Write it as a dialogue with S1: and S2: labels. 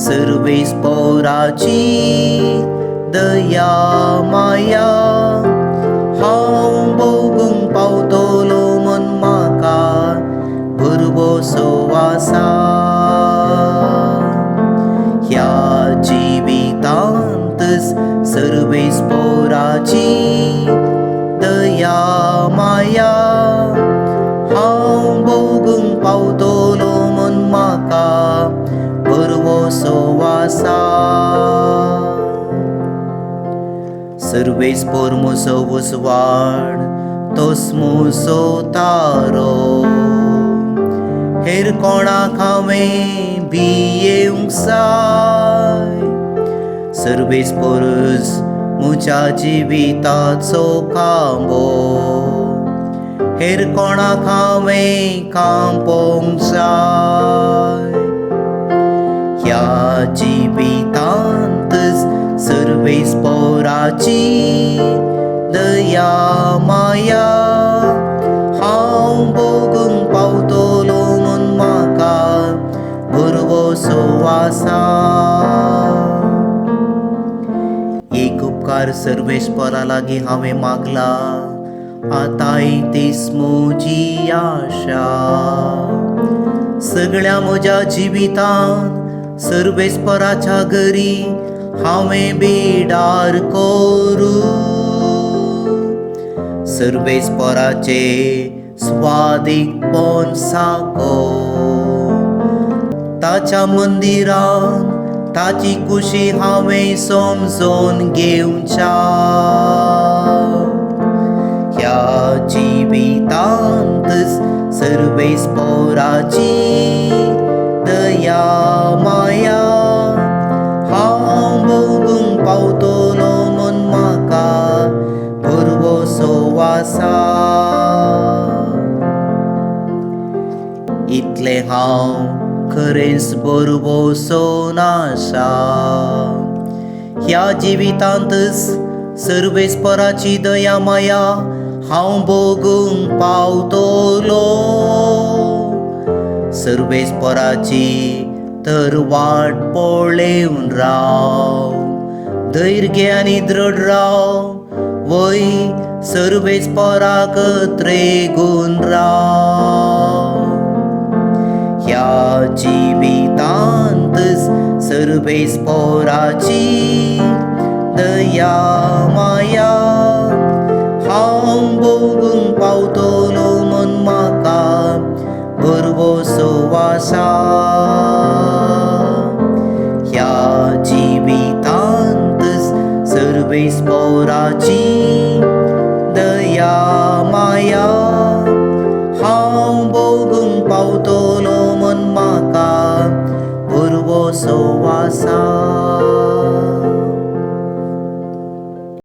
S1: सर्वेस्पोराची दया माया हांव भोगूंक पावतलो म्हूण म्हाका भरवंसो आसा. ह्या जिवितांत सर्वेस्पोराची दया माया हांव भोगूंक पावतलो म्हूण म्हाका भरवंसो आसा. सर्वेस्पोर म्हजो उजवाड तोच म्हजो तारो, हेर कोणाक हांवें भियेवंक जाय. सर्वेस्पोरूच म्हज्या जिविताचो खांबो, हेर कोणाक हांवें कांपोवंक जाय. ह्या जिवितांत सर्वेस्पोराची दया माया हांव भोगूंक पावतलो म्हूण म्हाका भरवंसो आसा. एक उपकार सर्वेस्पोरा लागीं हांवें मागला, आतांय तीच म्हजी आशा. सगळ्या म्हज्या जिवितांत सर्वेस्पोराच्या घरी हांवें बिडार करूं. सर्वेस्पोराचे स्वादीकपण साको ताच्या मंदिरान ताची खुशी हांवें समजून घेवच्या. ह्या जिवितांत सर्वेस्पोराची दया माया हांव भोगूंक पावतलो म्हूण म्हाका भरवंसो आसा. इतलें हांव खरेंच भरवंसो आसा. ह्या जिवितांतच सर्वेस्पोराची दया माया हांव भोगूंक पावतलो. सर्वेस्पोराची तर वाट पळेवन राव, धैर्य आनी दृढ राव, वय सर्वेस्पोराक त्रेगून राव. ह्या जिवितांत सर्वेस्पोराची दया